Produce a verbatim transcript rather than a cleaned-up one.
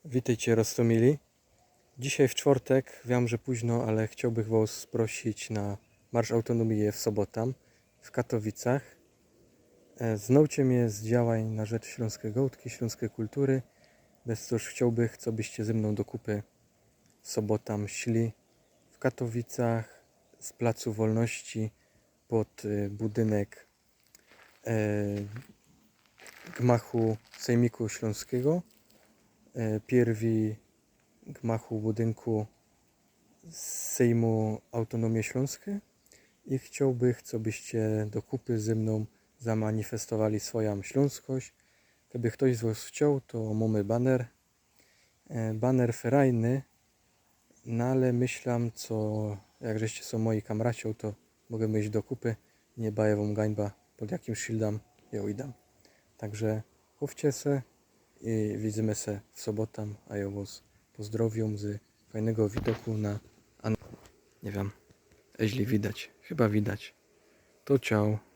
Witejcie, roztōmili. Dzisiej w czwortek, wiym, że pōźno, ale chciołbych wŏs sprosić na Marsz Autōnōmije w sobotã w Katowicach. E, znŏcie mie z działań na rzecz ślōnskij gŏdki, ślōnskij kultury. Bez cōż chciołbych, cobyście ze mnōm do kupy w sobotã szli w Katowicach z Placu Wolności pod, y, budynek, e, gmachu Sejmiku Ślōnskigo. E, piyrwi gmachu, budynku Sejmu Autōnōmije Ślōnskij. I chciołbych, cobyście do kupy ze mnōm zamanifestowali swojã ślōnskość. Keby ftoś z wŏs chcioł, to mōmy baner. E, baner ferajny, no ale myślã, co, jak żeście sōm moji kamraci, to możymy iś do kupy. Niy bajŏ wōm gańba, pod jakim szyldã jŏ idã. Także chowcie se i widzymy se w sobotã, a jŏ wŏs pozdrowiōm z fajnego widoku na An-, niy wiym, jeźli widać, chyba widać. To ciao.